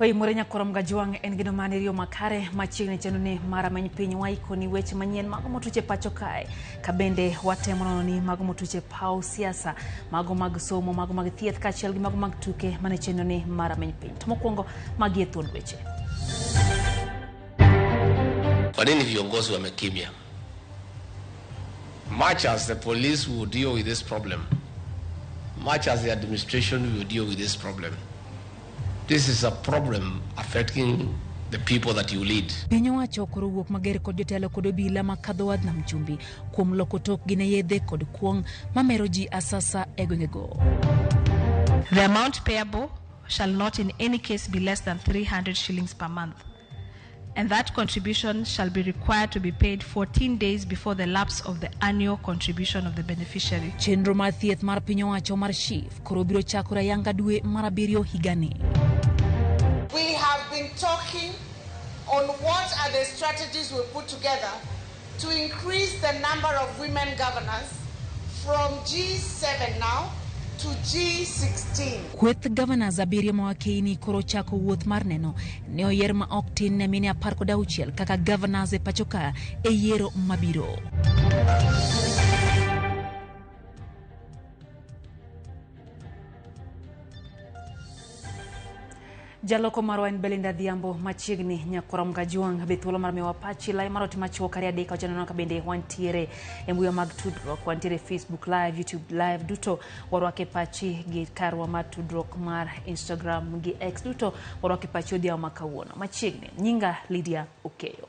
Oimore nyakoro Mgajwang' en gino mane riyo makare machiegni chenro ni mar Ameny Piny waikoni weche manyien mago motuch e pacho kae ka bende watemo nono ni mago motuch e paw siasa, mago mag somo, mago mag thieth kaachiel gi mago mag tuke mane chenro ni mar Ameny Piny. To mokwongo magi e thuond weche. Kwa nini viongozi wamekimya? Much as the police will deal with this problem, much as the administration will deal with this problem, this is a problem affecting the people that you lead. Piny owacho koro wuok mager kod jotelo kod obila makadho wadh nam chumbi kuom loko tokgi ne yedhe kod kuong' mamero ji asasa e gwengego. The amount payable shall not in any case be less than 300 shillings per month, and that contribution shall be required to be paid 14 days before the lapse of the annual contribution of the beneficiary. Chenro mar thieth mar piny owacho mar SHIF koro biro chakore ayanga dwe mar abiriyo higani. We have been talking on what are the strategies we put together to increase the number of women governors from G7 now to G16. Kweth governors abiriyo ma wakeini koro chako wuoth mar neno ne oyier ma ok tin ne mine 16 kaka governors e pacho ka e yiero mabiro. Jaloko marwa en Belinda Adhiambo machiegni nyakwara Mgajwang' be thuolo mar miyowa pachi lai mar ot machuok ariyo adek achiel ka bende wantiere e mbui mag tudruok, wantiere Facebook live, YouTube live, duto warwake pachi gi karwa mar tudruok mar Instagram gi X, duto warwake pachi odhiambo ma kawuono machiegni. Nyinga Lydia Okeyo.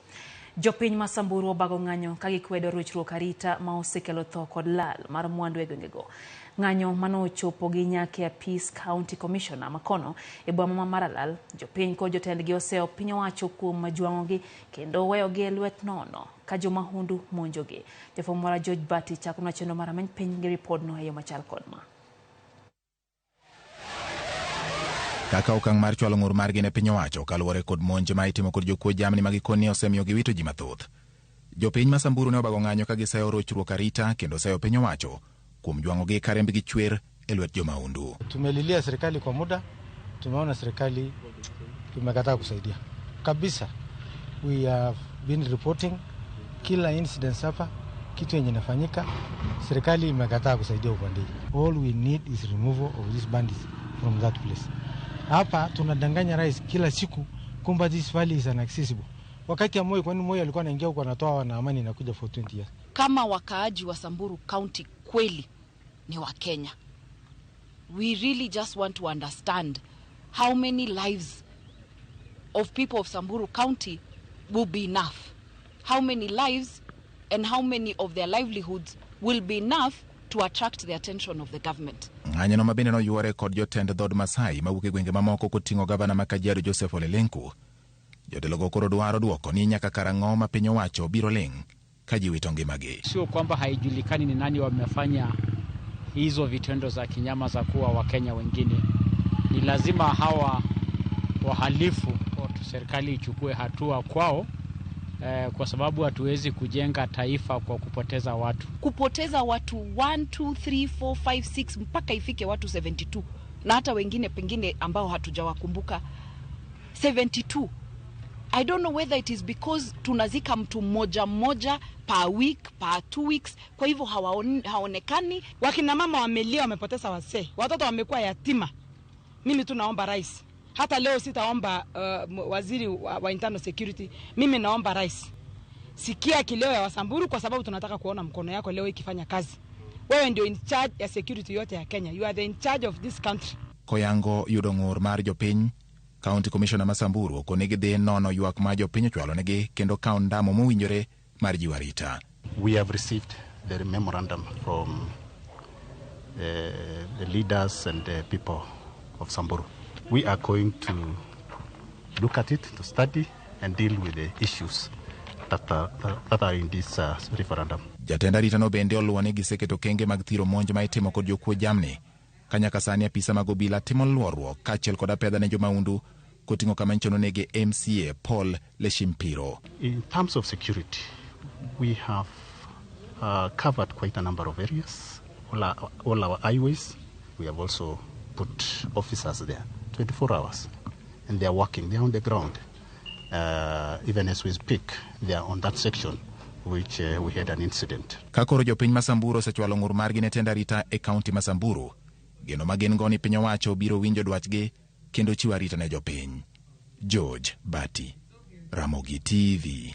Jopiny ma Samburu obago ng'anyo ka gikwedo ruchruok arita ma osekelo tho kod lal mar mwandu e gwengego. Ng'anyo mano ochopo gi nyaka e apis County Commissioner makono e boma ma Maralal. Jopiny kod jotendgi oseyo piny owacho kuom jwang'ogi kendo weyogi e lwet nono ka jomahundu monjogi. Jafwambo mara George Bati chakonwa chenro mar Ameny Piny gi ripodno e yo machal kod ma. Kaka okang' mar chwalo ng'ur margi ne piny owacho kaluwore kod monj ma itimo kod jokuo jamni ma gikoni osemiyo giwito ji mathoth. Jopiny ma Samburu ne obago ng'anyo ka giseyo rochruok arita kendo seyo piny owacho kuom jwang'ogi ka rembgi chwer e lwet jomahundu. Tumelilia serikali kwa muda, tumeona serikali imekataa kusaidia kabisa. We have been reporting kila incident hapa, kitu yenye inafanyika, serikali imekataa kusaidia upande hii. All we need is removal of these bandits from that place. Hapa tunadanganya rais kila siku kumba this valley is inaccessible. Wakati ya Moi, kwani Moi alikuwa anaingia huko anatoa na amani inakuja for 20 years. Kama wakaaji wa Samburu County kweli ni wa Kenya, we really just want to understand how many lives of people of Samburu County will be enough. How many lives and how many of their livelihoods will be enough to attract the attention of the government. Ng'anyono ma bende noywore kod jotend dhood Masai mawuok e gwenge mamoko koting'o gavana ma Kajiado Joseph Ole Lenku. Jotelogo koro dwaro dwoko ni nyaka karang'o ma piny owacho biro ling' ka ji wito ngimagi. Sio kwamba haijulikani ni nani wamefanya hizo vitendo za kinyama za kuwa Wakenya wengine. Ni lazima hawa wahalifu serikali ichukue hatua kwao, kwa sababu hatuwezi kujenga taifa kwa kupoteza watu. Kupoteza watu 1, 2, 3, 4, 5, 6 mpaka ifike watu 72 na hata wengine pengine ambao hatujawakumbuka 72. I don't know whether it is because tunazika mtu mmoja mmoja per week, per 2 weeks, kwa hivyo haonekani. Wakina mama wamelia, wamepoteza wazee, watoto wamekuwa yatima. Mimi tu naomba rais. Hata leo sitaomba waziri wa internal security. Mimi naomba rais, sikia kilio ya Wasamburu kwa sababu tunataka kuona mkono yako leo ikifanya kazi. Wewe ndio in charge ya security yote ya Kenya. You are the in charge of this country. Koyango yudo ng'ur mar jopiny County Commissioner ma Samburu okone gidhi nono ywak ma jopiny ochwalo negi kendo kawo ndamo mowinjore mar jiwo arita. We have received the memorandum from the leaders and the people of Samburu. We are going to look at it, to study and deal with the issues that are in this referendum. Jatend aritano bende oluwo ni giseketo okenge mag thiro monj ma itimo kod jokuo jamni. Ka nyaka sani apisa mag obila timo luorruok kaachiel kod apedha ne jomaundu koting'o kama nyocha nonege MCA Paul Leshimpiro. In terms of security, we have covered quite a number of areas, all our highways. We have also put officers there 24 hours, and they are working, they are on the ground. Even as we speak, they are on that section which we had an incident. Ka koro jopiny ma Samburu osechwalo ng'ur margi ne tend arita e kaunti ma Samburu, geno ma gin go ni piny owacho biro winjo dwachgi kendo chiwo arita ne jopiny. George Bati, Ramogi TV.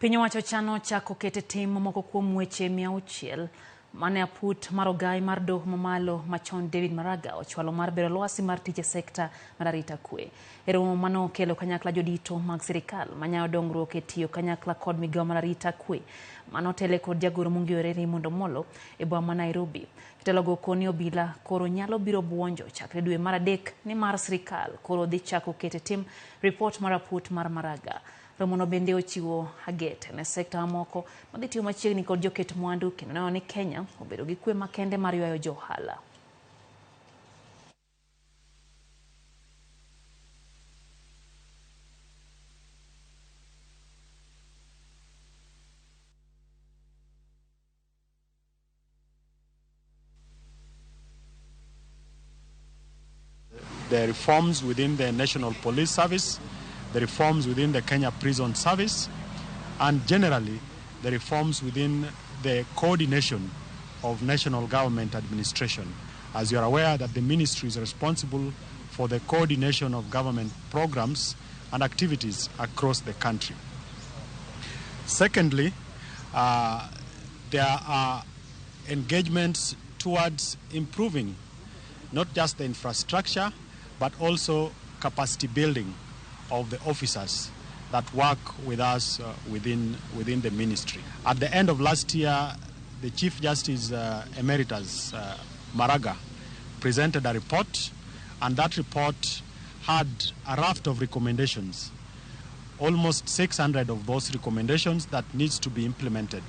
Piny owacho chano chako kete tim moko kuom weche 600 mane aput mar ogai mar doho mamalo machon David Maraga ochwalo mar bero lwasi mar tich e sekta mar arita kwe. E romo mano okelo kanyakla jodito mag sirikal manyayo dongruok e tiyo kanyakla kod migao mar arita kwe mano tele kod jagoro mong'iyore Raymond Omolo e boma ma Nairobi. Jotelo koni obila koro nyalo biro buonjo chakre dwe mar 3 ni mar sirikal koro dhi chako kete tim report mar aput mar Maraga. Romono bende ochiwo agete ne sekta mamoko madhi tiyo machiegni kod joket mwandu kendo neno ni Kenya obedo gi kwe makende mar ywayo jo ohala. The reforms within the National Police Service, the reforms within the Kenya Prison Service, and generally the reforms within the coordination of national government administration. As you are aware that the ministry is responsible for the coordination of government programs and activities across the country. Secondly, there are engagements towards improving not just the infrastructure, but also capacity building of the officers that work with us within the ministry. At the end of last year, the Chief Justice Emeritus Maraga presented a report, and that report had a raft of recommendations, almost 600 of those recommendations that needs to be implemented.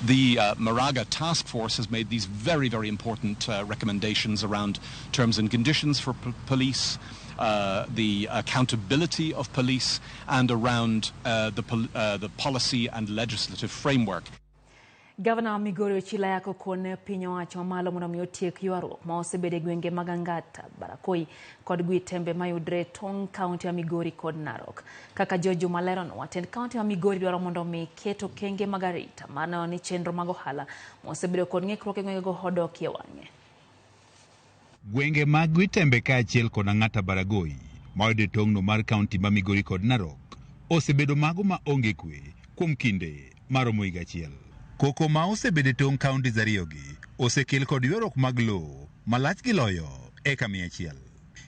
The Maraga Task Force has made these very, very important recommendations around terms and conditions for police, the accountability of police, and around the policy and legislative framework. Gavana wa Migori Ochila Yako kone piny owacho mamalo mondo mi otiek ywaruok ma osebedo e gwenge mag Angata, Barakoi kod Gwitembe mayudre tong' kaunti ya Migori kod Narok. Kaka George Malerono, watend kaunti ya Migori dwaro mondo mi ket okenge mag arita mar neno ni chenro mag ohala ma osebedo kod ng'ikruok e gwengego odokie wang'e. Gwenge mag Gwitembe kaachiel kod Angata Baragoi mayudre tong'no mar kaunti ma Migori kod Narok osebedo mago ma onge kwe kuom kinde maromo higa achiel. Koko ma osebedo e tong' counties ariyogi osekel kod ywaruok mag lowo malach gi loyo eka 100.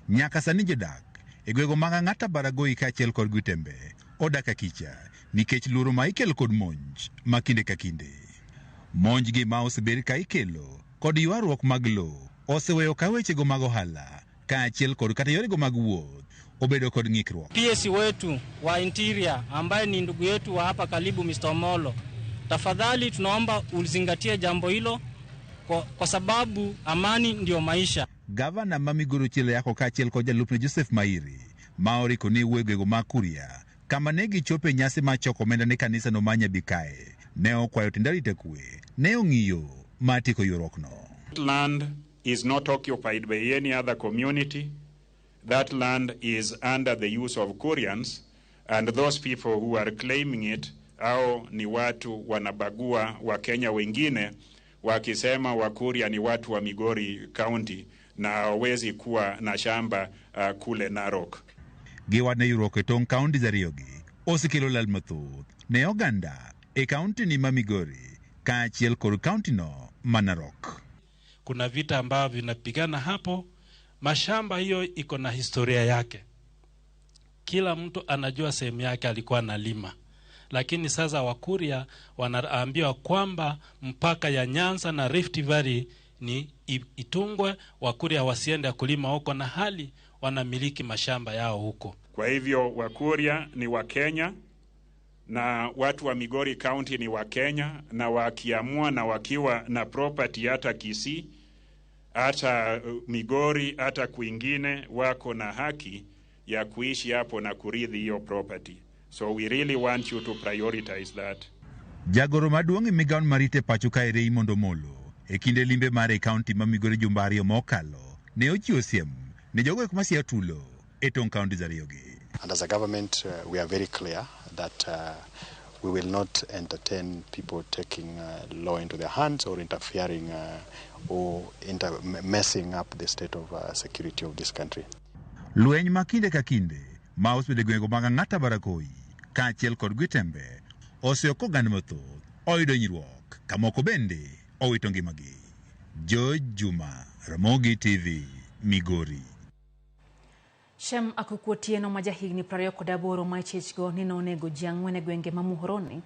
Nyaka sani jodak e gwenge mag Angata Baragoi kaachiel kod Gwitembe odak akicha nikech luoro ma ikelo kod monj ma kinde ka kinde. Monj gi ma osebed ka ikelo kod ywaruok mag lowo oseweyo ka wechego mag ohala kaachiel kod kata yorego mag wuoth obedo kod ng'ikruok. PS wetu wa Interior ambaye ni ndugu yetu wa hapa karibu Mr. Omolo, tafadhali tunaomba uzingatie jambo hilo kwa sababu amani ndio maisha. Gavana ma Migori Ochilo Yako kaachiel kod jalupne Joseph Mairi ma oriko ne wuoyo e gwenge mag Kuria kama ne gichopo e nyasi mar choko omenda ne kanisa no ma Nyabikae ne okwayo tend arita kwe ne ong'iyo mar tieko ywaruokno. Land is not occupied by any other community. That land is under the use of Kurians, and those people who are claiming it au ni watu wanabagua Wakenya wengine wakisema Wakuria ni watu wa Migori County na hawezi kuwa na shamba kule Narok. Giwadne ywaruok e tong' counties ariyogi osekelo lal mathoth ne oganda e kaunti ni ma Migori kaachiel kod kaunti no ma Narok. Kuna vita ambavyo vinapigana hapo. Mashamba hiyo iko na historia yake, kila mtu anajua sehemu yake alikuwa analima, lakini sasa Wakuria wanaambiwa kwamba mpaka ya Nyanza na Rift Valley ni itungwe, Wakuria wasiende kulima huko na hali wanamiliki mashamba yao huko. Kwa hivyo Wakuria ni Wakenya na watu wa Migori County ni Wakenya, na wakiamua na wakiwa na property hata Kisii hata Migori hata kwingine, wako na haki ya kuishi hapo na kurithi hiyo property. So we really want you to prioritize that. Jagoro maduong' e migawo marite pacho kae Raymond Omolo e kinde limbe mare e kaunti ma Migori jumbe ariyo mokalo ne ochiwo siem ne jogo eko masiyo tulo e tong' kauntis ariyogi. And as a government, we are very clear that we will not entertain people taking law into their hands or interfering or messing up the state of security of this country. Lweny ma kinde ka kinde ma osebedo e gwenge mag Ang'ata Barakoi kaachiel kod Gwitembe oseyo oganda mathoth oyudo hinyruok ka moko bende owito ngimagi. George Juma, Ramogi TV, Migori. Shem Akuku Otieno ma jahigni 28 ma ichechgo ni nonego ji ang'wen e gwenge ma Muhoroni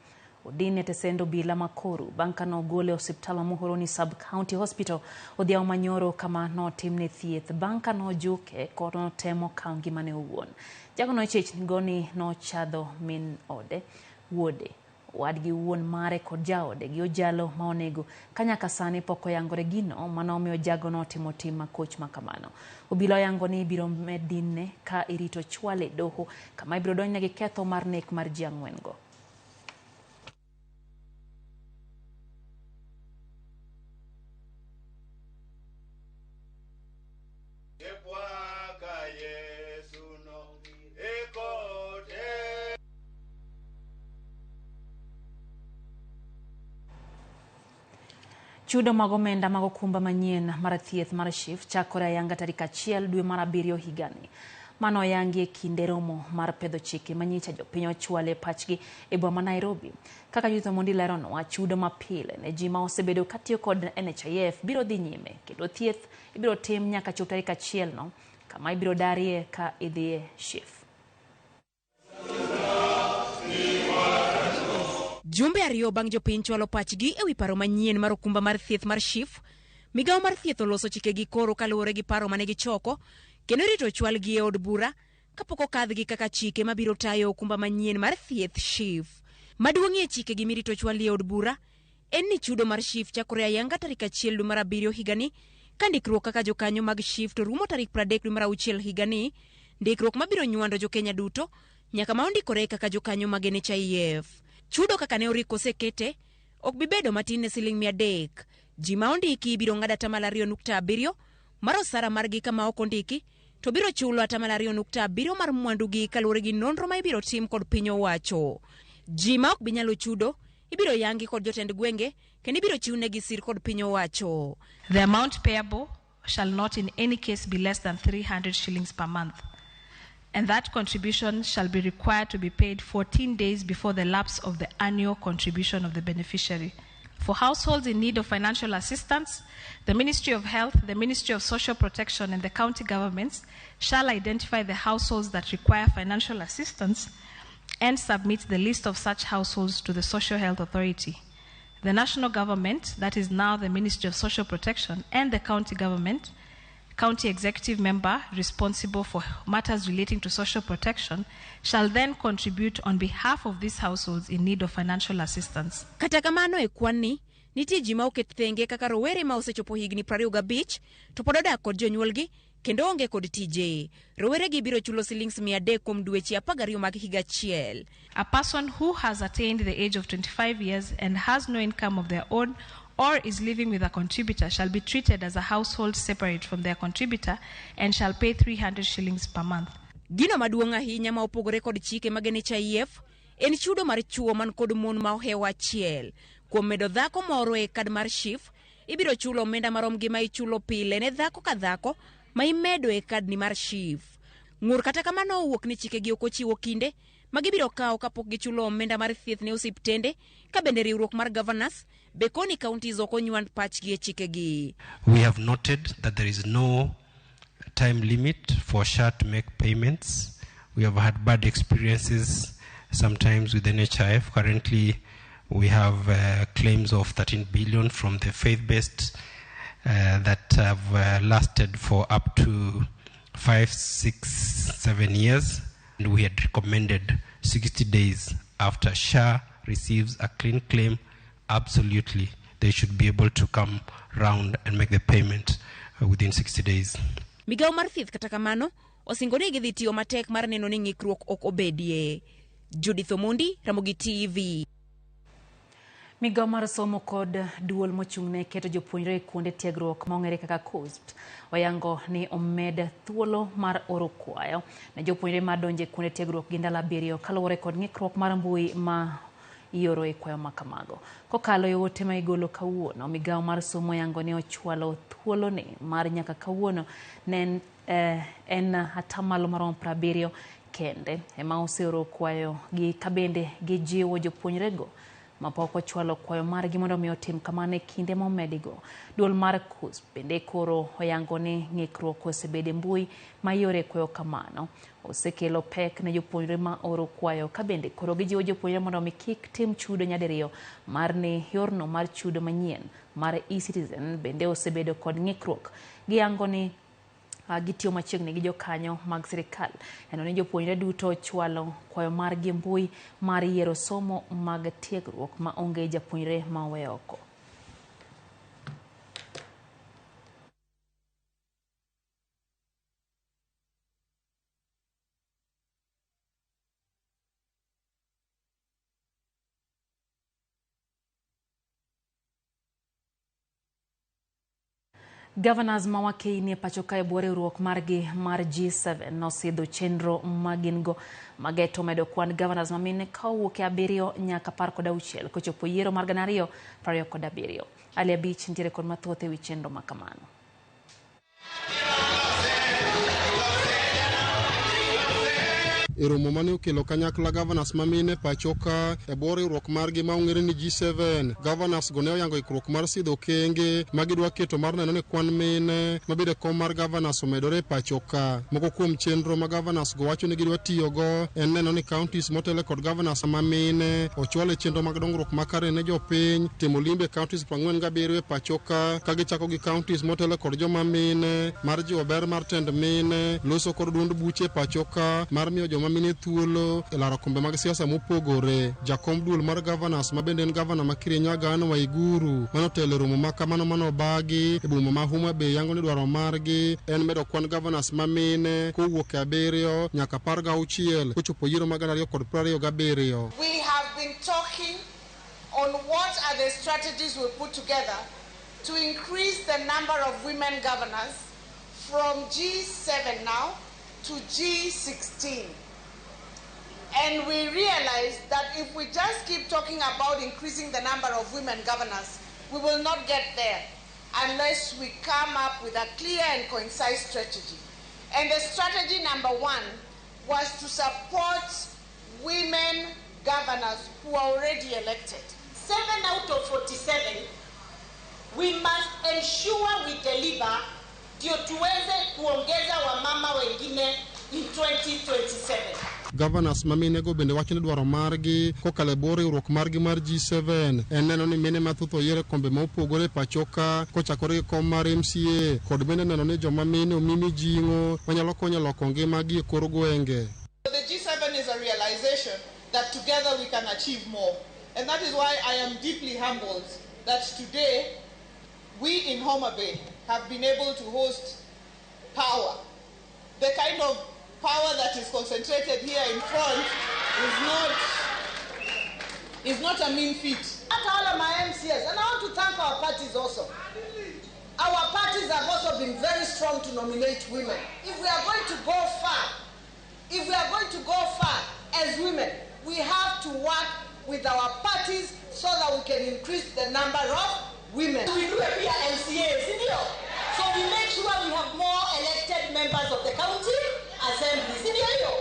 odin e tesend obila ma Koru bang' ka nogole e osiptal ma Muhoroni Sub County Hospital odhiambo manyoro kama notimne thieth bang' ka nojuke kod notemo kawo ngimane owuon. Jagono ichechgo ni nochadho min ode, wuode, owadgi wuon mare kod jaode gi ojalo ma onego ka nyaka sani pok oyangore gino manomiyo jago notimo tim makoch makamano. Obila oyango ni ibiro med dinne ka irito chwale e doho kama ibiro donjne gi ketho mar nek mar ji ang'wen go. Chudo mag omenda mag okumba manyien mar thieth mar SHIF chakore ayanga tarik 1 dwe mar 7 higani. Mano oyangi e kinde romo mar pedho chike manyicha jopiny ochwale pachgi e boma ma Nairobi. Kaka Judith Omondi leronwa, chudo mapile ne ji ma osebedo katiyo kod NHIF biro dhi nyime kendo thieth ibiro tim nyaka chop tarik 1 no kama ibiro darie ka idhiye SHIF. Jumbe ariyo bang' jopiny chwalo pachgi ewi paro manyien mar okumba mar thieth mar SHIF, migawo mar thieth oloso chikegi koro kaluwore gi paro mane gichoko kendo irito chwalgi e od bura kapok okadhgi kaka chike mabiro tayo okumba manyien mar thieth SHIF. Maduong'ie chikegi mirito chwali e od bura en ni chudo mar SHIF chakore ayanga tarik 1 dwe mar 7 higani ka ndikruok kaka jokanyo mag SHIF to rumo tarik 30 dwe mar 6 higani, ndikruok mabiro nywando jokenya duto nyaka ma ondikore kaka jokanyo mag NHIF. Chudo kaka ne orik osekete ok bi bedo matin ne siling 300. Ji ma ondiki biro ng'ado 2.7% mar osara margi kama ok ondiki to biro chulo 2.7% mar mwandugi kaluwore gi nonro ma ibiro tim kod piny owacho. Ji ma ok bi nyalo chudo ibiro yangi kod jotend gwenge kendo ibiro chiwnegi sir kod piny owacho. The amount payable shall not in any case be less than 300 shillings per month. And that contribution shall be required to be paid 14 days before the lapse of the annual contribution of the beneficiary. For households in need of financial assistance, the Ministry of Health, the Ministry of Social Protection, and the county governments shall identify the households that require financial assistance and submit the list of such households to the Social Health Authority. The national government, that is now the Ministry of Social Protection, and the county government, county executive member responsible for matters relating to social protection shall then contribute on behalf of these households in need of financial assistance. Kata kamano e kwan ni, nitie ji ma oket thenge kaka rowere ma osechopo higni 25 to pod odak kod jonyuolgi kendo onge kod tije. Rowere gi biro chulo silings 300 kuom dweche 12 mag higa achiel. A person who has attained the age of 25 years and has no income of their own or is living with a contributor shall be treated as a household separate from their contributor and shall pay 300 shillings per month. Gino maduong' ahinya ma opogore kod chike mag NHIF en chudo mar chuo man kod mon ma ohewo achiel. Kuom medo dhako moro e kad mar SHIF, ibiro chulo omenda marom gi ma ichulo pile ne dhako ka dhako ma imedo e kadni mar SHIF. Ng'ur kata kamano owuok ni chikegi ok ochiwo kinde ma gibiro kawo kapok gichulo omenda mar thieth ne osiptende, ka bende riwruok mar governors be koni counties ok onywand pachgi e chikegi. We have noted that there is no time limit for SHA to make payments. We have had bad experiences sometimes with NHIF. Currently, we have claims of 13 billion from the faith-based that have lasted for up to 5, 6, 7 years. And we had recommended 60 days after SHA receives a clean claim, absolutely, they should be able to come round and make the payment within 60 days. Migawo mar thieth kata kamano osingo ni gidhi tiyo matek mar neno ni ng'ikruok ok obedie. Judith Omondi, Ramogi TV. Migawo mar somo kod duol mochung'ne keto jopuonjre e kuonde tiegruok ma ong'ere kaka KUCCPS oyango ni omed thuolo mar oro kwayo ne jopuonjre madonjo e kuonde tiegruok gi ndalo 7 kaluwore kod ng'ikruok mar mbui ma ioro e kwayo ma kamago. Kokalo e ote ma igolo kawuono, migawo mar somo oyango ni ochwalo thuoloni mar nyaka kawuono ne en atamalo maromo 70 kende ema oseoro kwayo gi kabende gijiwo jopuonjrego mapok ochwalo kwayo margi mondo mi otim kamano e kinde ma omedigo. Duol mar KUCCPS bende koro oyango ni ng'ikruok osebedo e mbui ma iore kwayo kamano osekelo pek ne jopuonjre ma oro kwayo ka bende koro gijiwo jopuonjre mondo mi kik tim chudo nyadiriyo mar ni yorno mar chudo manyien mar eCitizen bende osebedo kod ng'ikruok. Giyango ni gitiyo machiegni gi jokanyo mag sirikal eno ni jopuonjre duto chwalo kwayo margi e mbui mar yiero somo mag tiegruok ma onge japuonjre ma owe oko. Governors ma wakeini e pacho kae bwo riwruok margi mar G7 nosidho chenro ma gin go mageto medo kwan governors ma mine ka owuok e 7 nyaka 16 kochopo yiero mar 2027. Ali Abich nitiere kod mathoth ewi chenro ma kamano. E romo mane okelo kanyakla governors ma mine pacho ka e bwo riwruok margi ma ong'ere ni G7, governors go ne oyango ikruok mar sidho okenge ma gidwa keto mar neno ni kwan mine mabedo e kom mar governors omedore e pacho ka. Moko kuom chenro ma governors go wacho ni gidwa tiyogo en neno ni counties motelo kod governors ma mine ochwal e chenro mag dongruok makare ne jopiny, timo limbe e counties 47 e pacho ka ka gichako gi counties motelo kod joma mine, mar jiwo ber mar tend mine, loso kod duond buche e pacho ka, mar miyo joma mine thuolo e laro kombe mag siasa mopogore. Jakom duol mar governors ma bende en governor ma Kirinyaga Anne Waiguru manotelo e romo ma kamano manobagi e boma ma Homa Bay yango ni dwaro margi en medo kwan governors ma mine kowuok e 7 nyaka 16 kochopo yiero mag 2027. We have been talking on what are the strategies we put together to increase the number of women governors from G7 now to G16. And we realized that if we just keep talking about increasing the number of women governors, we will not get there unless we come up with a clear and concise strategy. And the strategy number 1 was to support women governors who are already elected. 7 out of 47, we must ensure we deliver ndio tuweze kuongeza wamama wengine in 2027. Governors ma mine go bende wacho ni dwaro margi kokalo e bwo riwruok margi mar G7 en neno ni mine mathoth oyier e kombe ma opogore e pacho ka kochakore gi kom mar MCA kod bende neno ni joma mine omi mijing'o manyalo konyo loko ngimagi e kor gwenge. The G7 is a realization that together we can achieve more, and that is why I am deeply humbled that today we in Homa Bay have been able to host power. The kind of power that is concentrated here in front is not a mean feat. At all of my MCAs, and I want to thank our parties also. Our parties have also been very strong to nominate women. If we are going to go far, if we are going to go far as women, we have to work with our parties so that we can increase the number of women. We do appear MCAs, sindio? So we make sure we have more elected members of the county assembly, sindio hiyo?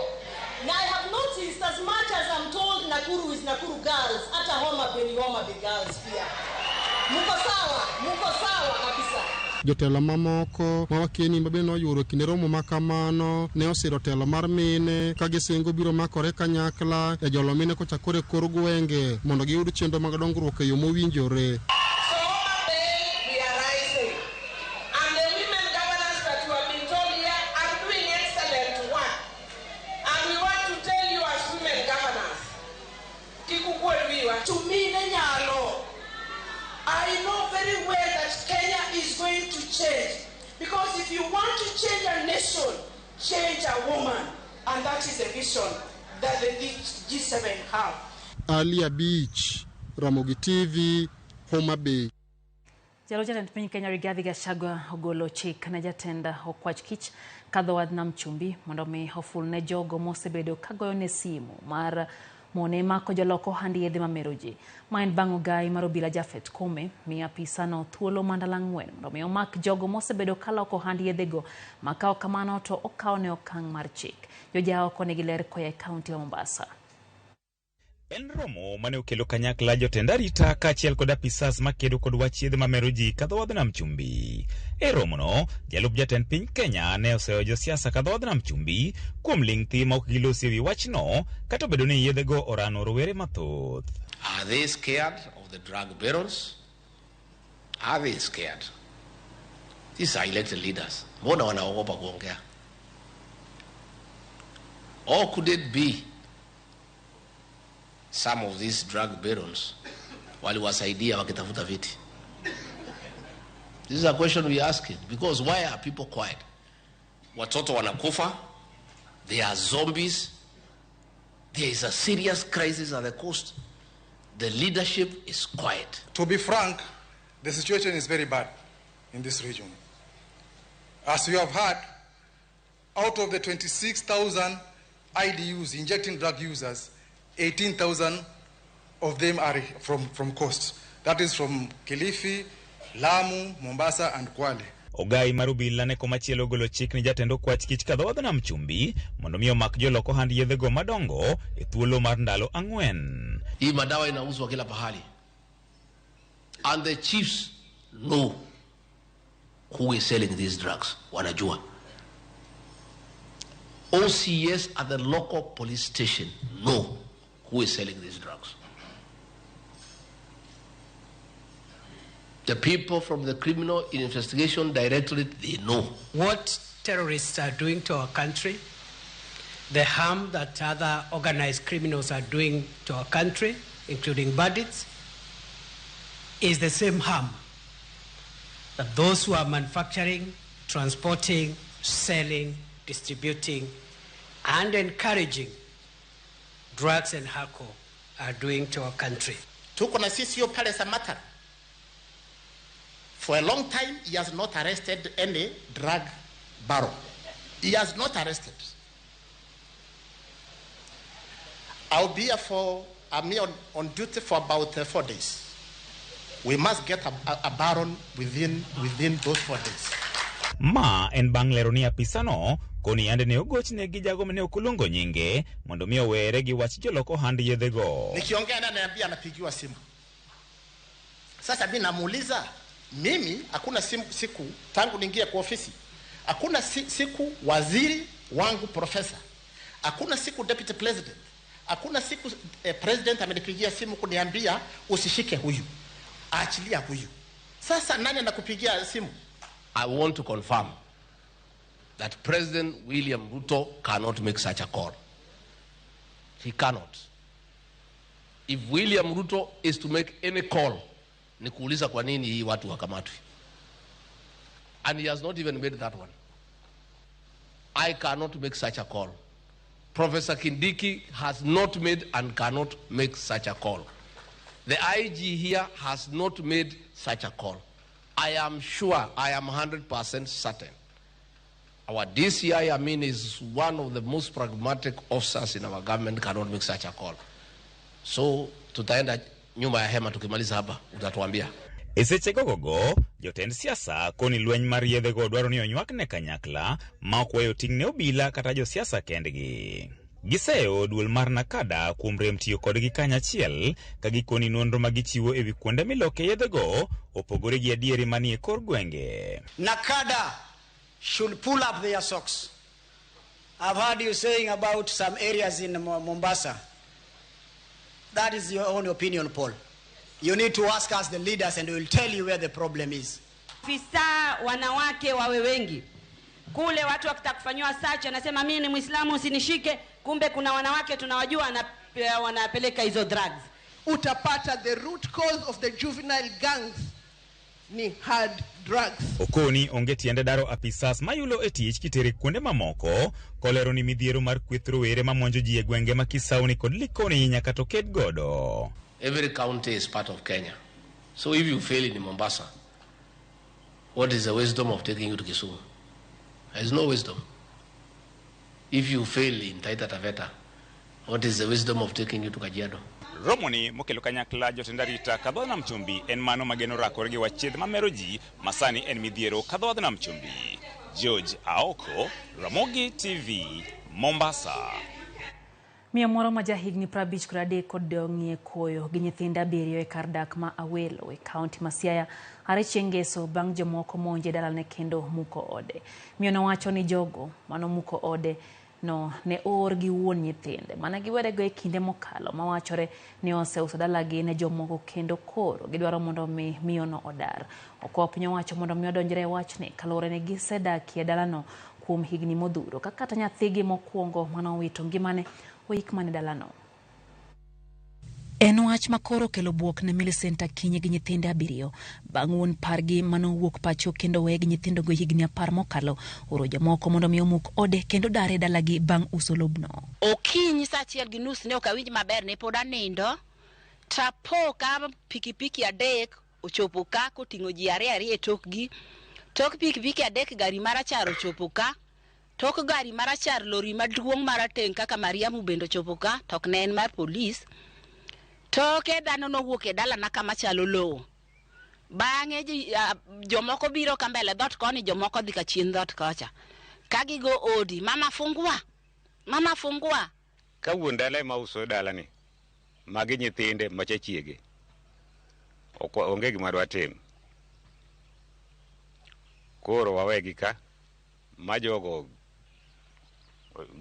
Now I have noticed, as much as I'm told Nakuru is Nakuru girls, hata Homa Bay ni Homa Bay girls pia. Muko sawa kabisa. Jotelo mamoko ma wakieni ma bende noyuoro kinde romo ma kamano ne osiro telo mar mine ka gisingo biro makore kanyakla e jolo mine kochakore kor gwenge mondo giyud chenro mag dongruok e yo mowinjore. We are rising. And the women governors that you have been told here are doing excellent work. And we want to tell you as women governors, kik ukuod wiwa. To me, nyalo. I know very well that Kenya is going to change. Because if you want to change a nation, change a woman. And that is the vision that the G7 have. Alia Beach, Ramogi TV, Homa Bay. Jalo jatend piny Kenya Rigathi Gachagua ogolo chik ne jatend okwach kich kadho wadh nam chumbi mondo mi oful ne jogo mosebedo kagoyone simu mar mone mako jolok ohand yedhe mamero ji. Ma en bang' ogai mar obila Japhet Koome miyo apisano thuolo mar ndalo 4 mondo mi omak jogo mosebedo kaloko ohand yedhego ma ka ok kamano to okawne okang' mar chik. Jojao koni ler koya e kaunti ma Mombasa. En romo mane okelo kanyakla jotend arita kaachiel kod apisas makedo kod wach yedhe mamero ji kadho wadh nam chumbi. E romono, jalup jatend piny Kenya ne oseyo josiasa kadho wadh nam chumbi kuom ling' thi ma ok gilosi ewi wachno kata obedo ni yedhego orano rowere mathoth. Are they scared of the drug barons? Are they scared? These are elected leaders. Mbona wanaogopa kuongea? Or could it be some of these drug barons waliwasaidia wakitafuta viti? This is a question we are asking, because why are people quiet? Watoto wanakufa, they are zombies, there is a serious crisis at the coast. The leadership is quiet. To be frank, the situation is very bad in this region. As you have heard, out of the 26,000 IDUs, injecting drug users, 18,000 of them are from coast. That is from Kilifi, Lamu, Mombasa and Kwale. Ogai mar obila ne komachielo ogolo chik ni jatend okwach kich kadho wadh nam chumbi mondo mi omak jolok ohand yedhego madongo e thuolo mar ndalo 4. Hii madawa inauzwa kila pahali. And the chiefs know who is selling these drugs. Wanajua. OCS at the local police station know who is selling these drugs. The people from the Criminal Investigation Directorate, they know. What terrorists are doing to our country, the harm that other organized criminals are doing to our country, including bandits, is the same harm that those who are manufacturing, transporting, selling, distributing, and encouraging drugs and alcohol are doing to our country. Tuko na CCO pale Samatar. For a long time, he has not arrested any drug baron. He has not arrested. I'll be here for, I'm here on duty for about 4 days. We must get a baron within those 4 days. Ma en bang' lero ni apisano koni yande ne ogochne gi jago mane ok oluongo nyinge mondo mi owere gi wach jolok ohand yedhego. Nikiongea naye ananiambia anapigiwa simu. Sasa mimi namuuliza, mimi hakuna siku tangu niingie kwa ofisi, hakuna siku waziri wangu profesa, hakuna siku deputy president, hakuna siku president amenipigia simu kuniambia usishike huyu, aachilia huyu. Sasa nani anakupigia simu? I want to confirm that President William Ruto cannot make such a call. He cannot. If William Ruto is to make any call, ni kuuliza kwa nini hii watu wakamatwe. And he has not even made that one. I cannot make such a call. Professor Kindiki has not made and cannot make such a call. The IG here has not made such a call. I am sure, I am 100% certain. Our DCI, I mean, is one of the most pragmatic officers in our government, cannot make such a call. So, tutaenda nyuma ya hema tukimaliza hapa, utatuambia. E seche gogogo, jotend siasa koni lweny mar yedhego dwaro ni onywakne kanyakla ma ok weyo ting' ne obila kata josiasa kendgi. Giseyo duol mar NACADA kuom rem tiyo kodgi kanyachiel ka gikoni nonro ma gichiwo ewi kuonde miloke yedhego opogore gi adieri manie kor gwenge. NACADA should pull up their socks. I've heard you saying about some areas in Mombasa. That is your own opinion, Paul. You need to ask us, the leaders, and we will tell you where the problem is. Afisa wanawake wawe wengi kule, watu wakitaka kufanyiwa search anasema mimi ni Muislamu usinishike, kumbe kuna wanawake tunawajua wanapeleka hizo drugs. Utapata the root cause of the juvenile gangs ni hard drugs. Okoni onge tiende daro apisas mayulo e tich kitere kuonde mamoko kolero ni midhiero mar kweth rowere mamonjo ji e gwenge ma Kisauni kod Likoni nyaka to ked godo. Every county is part of Kenya. So if you fail in Mombasa, what is the wisdom of taking you to Kisumu? There is no wisdom. If you fail in Taita Taveta, what is the wisdom of taking you to Kajiado? Romoni mokelo kanyakla jotend arita kadho nam chumbi en mano mageno rakore gi wach thieth mamero ji masani en midhiero kadho nam chumbi. George Aoko, Ramogi TV, Mombasa. Miyo moro ma jahigni 53 odong'ie koyo gi nyithindo 7 e kar dak ma Awelo e kaunti ma Siaya are chieng' ngeso bang' jomoko monje dalane kendo muko ode. Miyo nowacho ni jogo manomuko ode no ne oor gi wuon nyithinde mana giwerego e kinde mokalo mawachore ni oseuso dalagi ne jomoko kendo koro gidwaro mondo mi miyono odar. Okwayo piny owacho mondo mi odonjre e wachni kaluwore ni gisedakie dalano kuom higni modhuro ka kata nyathigi mokwongo manowito ngimane oik mana dalano. En wach makoro okelo buok ne Millicent Akinyi gi nyithinde 7 bang' wuon pargi manowuok pacho kendo weye gi nyithindogo higni 10 mokalo oro jomoko mondo mi omuk ode kendo dare dalagi bang' uso lobno. Okinyi saa 1:30 ne ok awinj maber, ne pod anindo tapo ka pikipiki 3 ochopo ka koting'o ji 2 e tokgi. Tok pikipiki 3 gari marachar ochopo ka. Tok gari marachar lori maduong' marateng' kaka Mariamu bende ochopo ka, tok ne en mar polis. Toke dhano nowuok e dalana kama chalo lowo. Bang'e jomoko biro ka mbele dhoot koni, jomoko dhi ka chien dhoot kocha. Ka gigo odi, mama fungua, mama fungua. Ka wuon dala ema uso dalani, magi nyithinde macha chiege. Ok onge gima dwatim. Koro wawegi ka, ma jogo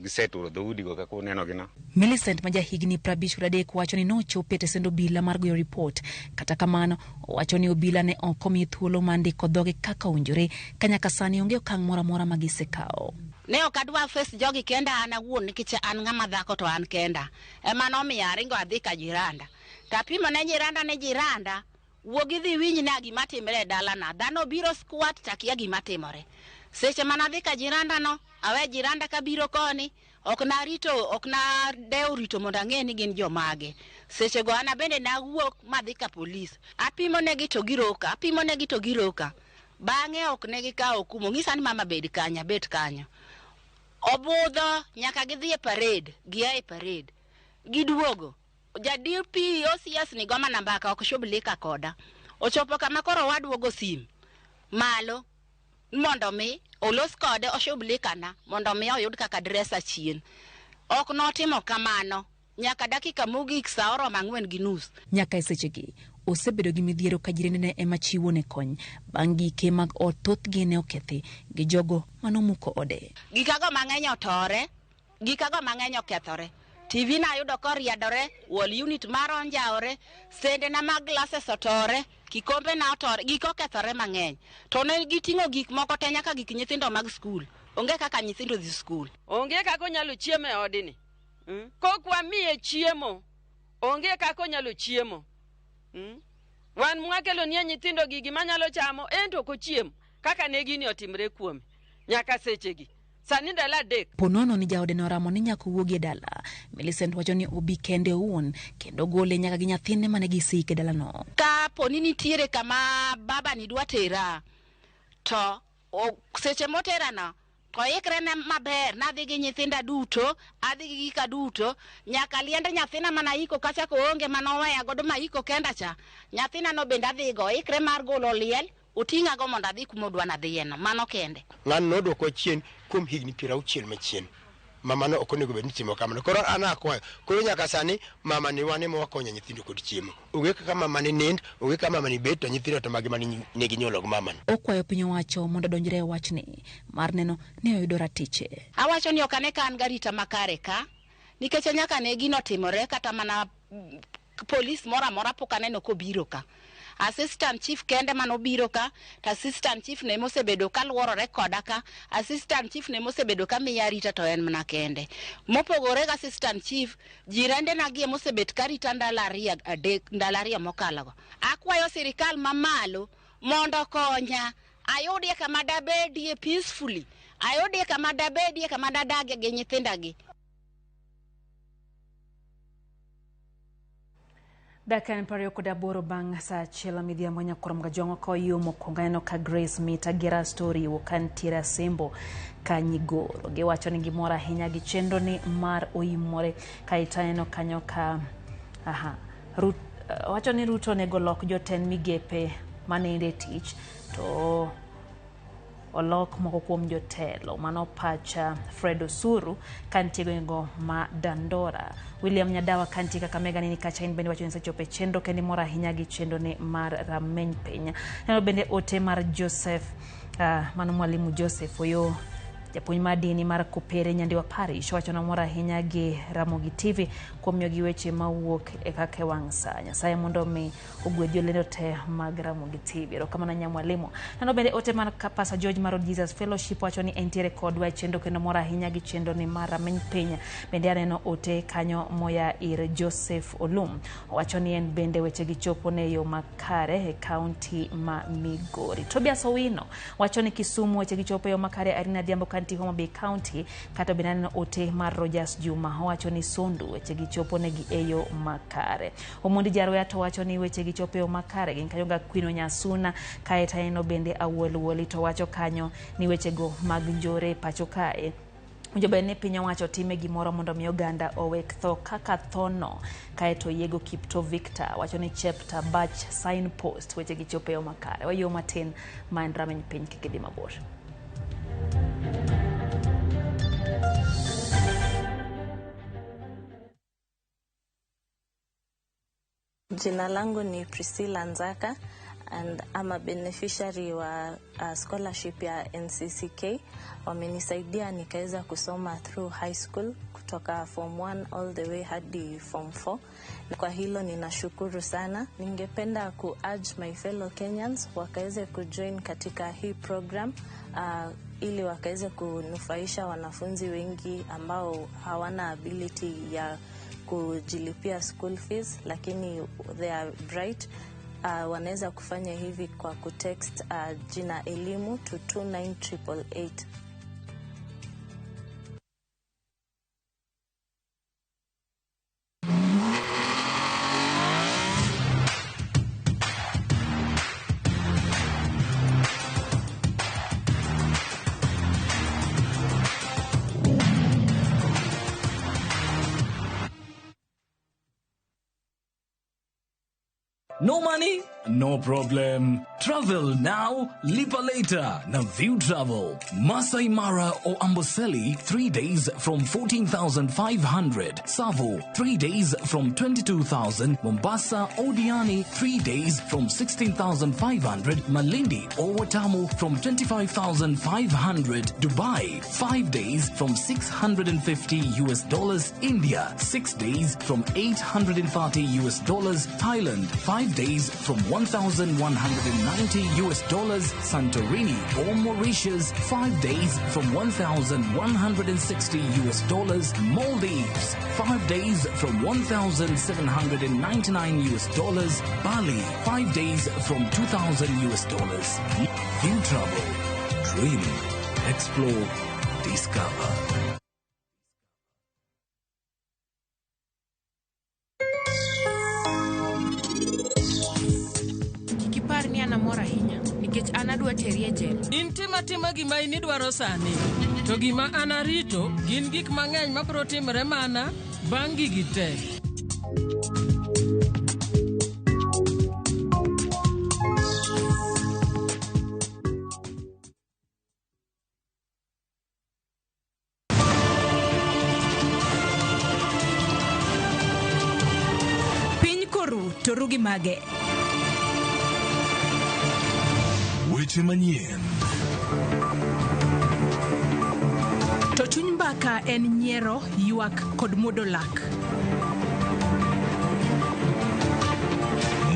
giseturo dhoudigo kaka unenogi no. Millicent ma jahigni 53 wacho ni nochopo e tesend obila mar goyo ripot. Kata kamano, owacho ni obila ne ok omiye thuolo mar ndiko dhoge kaka owinjore ka nyaka sani onge okang' moro amora ma gisekawo. Ne ok adwa face jogi kenda an awuon nikech an ng'ama dhako to an kenda. Ema nomiyo aringo adhi ka jiranda. Tapimo ne jiranda ni jiranda, wuog idhi iwinj na gima timore e dalana. Dhano biro squat takia gima timore. Seche mana dhi ka jiranda no, awe jiranda kabiro koni, ok na rito, ok na dewo rito mondo ang'e ni gin jomage. Seche go an bende nawuok madhi ka polis. Apimo negi to giroka, apimo negi to giroka. Bang'e ok ne gikawo kumo, ng'isa ni mama bed kanyo, abet kanyo. Obudho nyaka gidhi e parade, gia e parade. Giduogo. Ja DP OCS ni goma na mbaka ok shughulika koda. Ochopo kama koro waduogo sim malo mondo mi olos kode oshughulika na mondo mi oyud kaka dresa chien. Ok notimo kamano nyaka dakika mogik saa oromo 4:30. Nyaka e sechegi osebedo gi midhiero ka jirendene ema chiwo ne kony bang' gike mag ot thothgi ne okethi gi jogo manomuko ode. Gikago mang'eny otore, gikago mang'eny okethore. TV na ayudo koriadore, wall unit mara onjawore, sende na mag glasses otore, kikombe na otore, gik okethore mang'eny. To ne giting'o gik moko te nyaka gik nyithindo mag skul. Onge kaka nyithindo dhi skul. Onge kaka onyalo chiemo e odni. Kok wamiye chiemo, onge kaka onyalo chiemo. Wan mwakelo nie nyithindo gigi manyalo chamo, en to ok ochiem kaka ne gini otimre kuome nyaka sechegi. Sani ndalo 3. Ponono ni jaode noramo ni nyaka owuogi e dala. Millicent wacho ni obi kende owuon kendo gole nyaka gi nyathine mane giseike dalano. Ka poni nitiere kama baba ni dwa tera, to seche moterano to ikre ne maber, nadhi gi nyithinda duto, adhi gi gika duto, nyaka liend nyathina mana iko kacha koonge manoweya godo ma iko kenda cha. Nyathina no bende adhigo, ikre mar golo liel, oting'ago mondo adhi kuma odwa nadhiyeno, mano kende. Ng'ano nodwoko chien kuom higni 60 machien. Mama no ok onego bed ni timo kamano. Koro an akwayo. Koro nyaka sani mama ni wan ema wakonyo nyithindo kod chiemo. Onge kaka mama ni nind, onge kaka mama ni bet to nyithindo to magi mane ginyuolo gi mama ni. Okwayo piny owacho mondo odonjre e wachni mar neno ni oyudo ratiche. Awacho ni ok ane ka an garita makare ka, nikech nyaka ne gino timore kata mana polis moro amora pok aneno kobiro ka. Assistant chief kende manobiro ka, to assistant chief ne mosebedo ka luorore koda ka, assistant chief ne mosebedo ka miya arita to en mana kende. Mopogore gi assistant chief, jirende na gi mosebet ka rita ndalo ariyo adek, ndalo ariyo mokalo go. Akwayo sirikal mamalo mondo konya, ayudie kama dabedie peacefully, ayudie kama dabedie kama dadagie gi nyithinda gi. Dakika en 28 bang' saa achiel midhiambo nyakurom gajwang'o ka yo mokwongo aneno ka Grace Mita Gera Story wuok kantiere Asembo ka Nyigoro. Giwacho ni gimor ahinya gi chenro ni mar oimore. Kaeto aneno kanyo ka wacho ni Ruto onego lok jotend migepe manende tich to olok moko kuom jotelo. Mano pacha Fred Osuru kantie gwengego ma Dandora. William Nyadawa kantie Kakamega nini kacha in bende wacho ni osechopo e chenro kendo imor ahinya gi chenro ni mar rameny piny. Neno bende ote mar Joseph, mano mwalimu Joseph Oyo, japuonj mar dini mar Kopere Nyandiwa Parish, wacho ni omor ahinya gi Ramogi TV kuom miyogi weche mawuok e kaka e wang' sa. Nyasaye mondo mi ogwedh jolendo te mag Ramogi TV. Erokamano nya mwalimu. Neno bende ote mar Pastor George mar Jesus Fellowship wacho ni entiere kodwa e chenro kendo mor ahinya gi chenro ni mar rameny piny. Bende aneno ote kanyo moya ir Joseph Olum. Owacho ni en bende weche gi chopo ne yo makare e kaunti ma Migori. Tobias Owino wacho ni Kisumu weche gi chopo e yo makare Irene Adhiambo kanti Homa Bay County. Kata bende aneno ote mar Rogers Juma owacho ni Sondu weche gi chopo negi e yo makare. Omondi Jarwea to wacho ni weche gi chopo e yo makare gin kanyo ga Kwino Nyasuna. Kaeto aneno bende Awuol Wuoli to wacho kanyo ni wechego mag njore pacho kae winjo bed ni piny owacho time gimoro mondo mi oganda owek tho kaka tho no. Kaeto Yego Kipto Victor wacho ni Chepta Bach signpost weche gi chopo e yo makare. Wayo matin ma en rameny piny kik idhi mabor. Jina langu ni Priscilla Nzaka and I'm a beneficiary wa scholarship ya NCCK. Wamenisaidia nikaweza kusoma through high school kutoka form 1 all the way hadi form 4. Na kwa hilo ninashukuru sana. Ningependa ku urge my fellow Kenyans wakaweze kujoin katika hii program ili wakaweze kunufaisha wanafunzi wengi ambao hawana ability ya kujilipia school fees, lakini they are bright. Wanaweza kufanya hivi kwa kutext jina elimu to 29888. No money? No problem. Travel now, lipa later. Na View Travel. Masai Mara or Amboseli, 3 days from 14,500. Tsavo, 3 days from 22,000. Mombasa or Diani, 3 days from 16,500. Malindi or Watamu from 25,500. Dubai, 5 days from $650. India, 6 days from $830. Thailand, 5 days from $1,190. Santorini or Mauritius, 5 days from $1,160. Maldives, 5 days from $1,799. Bali, 5 days from $2,000. View Travel. Dream, explore, discover. Kik ipar ni an amor ahinya nikech an adwa teri e jela. In tima tima gima in idwaro sani, to gima an arito gin gik mang'eny mabiro timore mana bang' gigi te. Ritoru gi mage. Weche manyien. To chuny mbaka en nyiero, ywak kod muodo lak.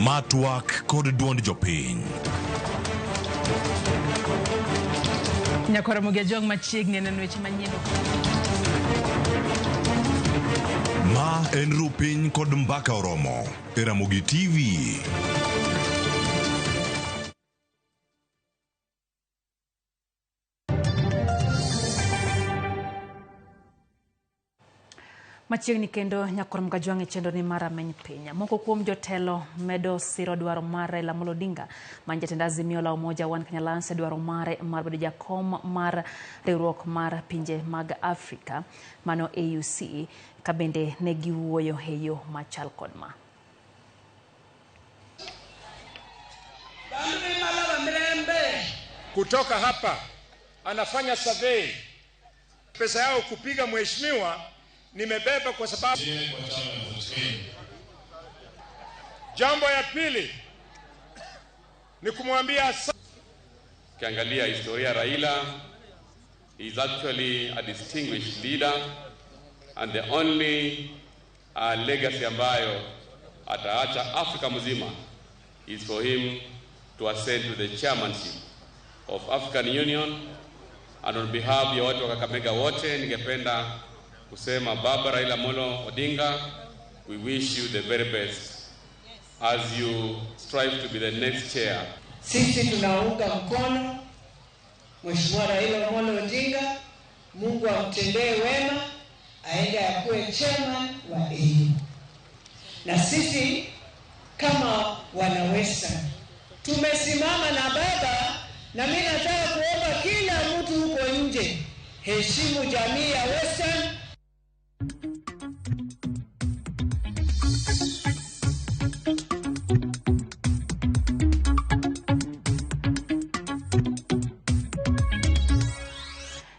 Ma twak kod duond jopiny. Nyakwar Ramogi Ajwang' machiegni neno weche manyien. Ma en Rupiny kod Mbaka Oromo e Ramogi TV. Machiegni kendo Nyakwar Mgajwang' e chenro ni mar Rameny Piny. Moko kuom jotelo medo siro dwaro mar Raila Amolo Odinga man jatend Azimio la Umoja One Kenya Alliance e dwaro mare mar bedo jakom mar riwruok mar pinje mag Afrika mano AUC ka bende ne giwuoyo e yo machal kod ma. Kutoka hapa anafanya survey pesa yao kupiga mheshimiwa nimebeba kwa sababu. Jambo ya pili ni kumwambia. Ukiangalia historia Raila is actually a distinguished leader and the only legacy ambayo ataacha Afrika mzima is for him to ascend to the chairmanship of African Union. And on behalf ya watu wa Kakamega wote ningependa kusema Baba Raila Amolo Odinga, we wish you the very best as you strive to be the next chair. Sisi tunaunga mkono Mheshimiwa Raila Amolo Odinga, Mungu amtendee wema, aende akuwe chairman wa AU. Na sisi kama wana Western tumesimama na baba, na mimi nataka kuomba kila mtu huko nje, heshimu jamii ya Western.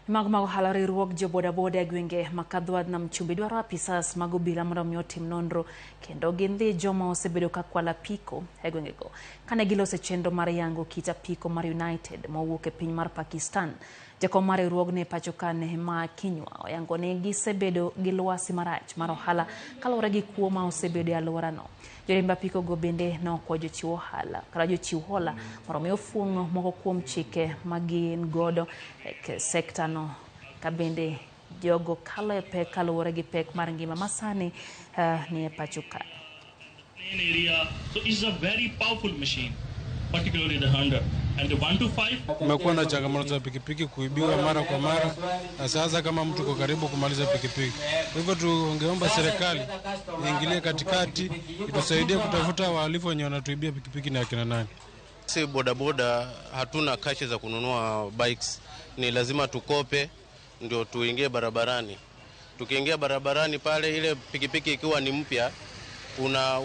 Mago mag ohala riwruog jo bodaboda e gwenge ma Kadhwadh nam chumbi dwaro apisas mag obila mondo mi otim nonro kendo gindhi joma osebedo ka kwalo apiko e gwengego. Kane giloso chenro mar yango kit apiko mar United mowuok e piny mar Pakistan, jakom mar riwruogno e pacho ka Nehemiah Kinyua oyango ni gisebedo gi lwasi marach mar ohala kaluwore gi kuo ma osebedo e alworano. Joriemb apiko go bende nokwayo jochiw ohala kata jochiw hola mondo mi ofuong' moko kuom chike ma gin godo e sekta no ka bende jogo kalo e pek kaluwore gi pek mar ngima ma sani ni e pacho ka. Area, so it's a very powerful machine, particularly the 100 and the 125. Kumekuwa na changamoto za pikipiki kuibiwa mara kwa mara, na sasa kama mtu uko karibu kumaliza pikipiki. Kwa hivyo tungeomba serikali iingilie katikati, itusaidie kutafuta wahalifu wenye wanatuibia pikipiki na akina nani. Si bodaboda hatuna cash za kununua bikes, ni lazima tukope ndio tuingie barabarani. Tukiingia barabarani pale, ile pikipiki ikiwa ni mpya,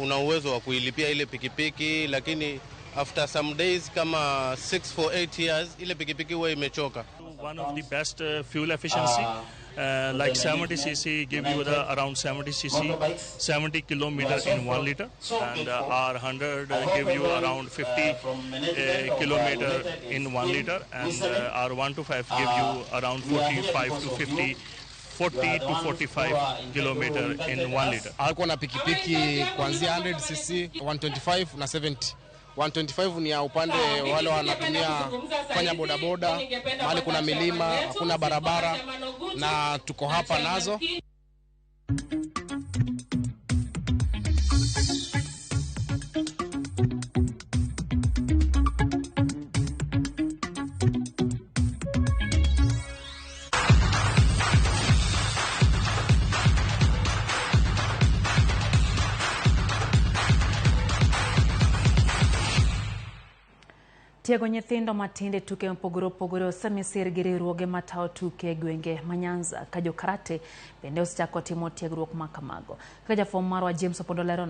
una uwezo wa kuilipia ile pikipiki, lakini after some days kama 6 for 8 years ile pikipiki huwa imechoka. One of the best fuel efficiency, like 70 cc give you the around 70 cc 70 kilometer in 1 liter, and our 100 give you around 50 kilometer in 1 liter, and our 125 give you around 45 to 50 40 to 45 kilometer in 1 liter. Alikuwa na pikipiki kuanzia 100 cc, 125 na 70. 125 ni ya upande wale wanatumia kufanya bodaboda, mahali kuna milima, hakuna barabara, na tuko hapa nazo. Tiego nyithindo matindo e tuke mopogore opogore osemi sir gi riwruoge matayo tuke e gwenge ma Nyanza ka jo karate bende osechako timo tiegruok ma kamago. Kaka jafwambo marwa James Opondo lero.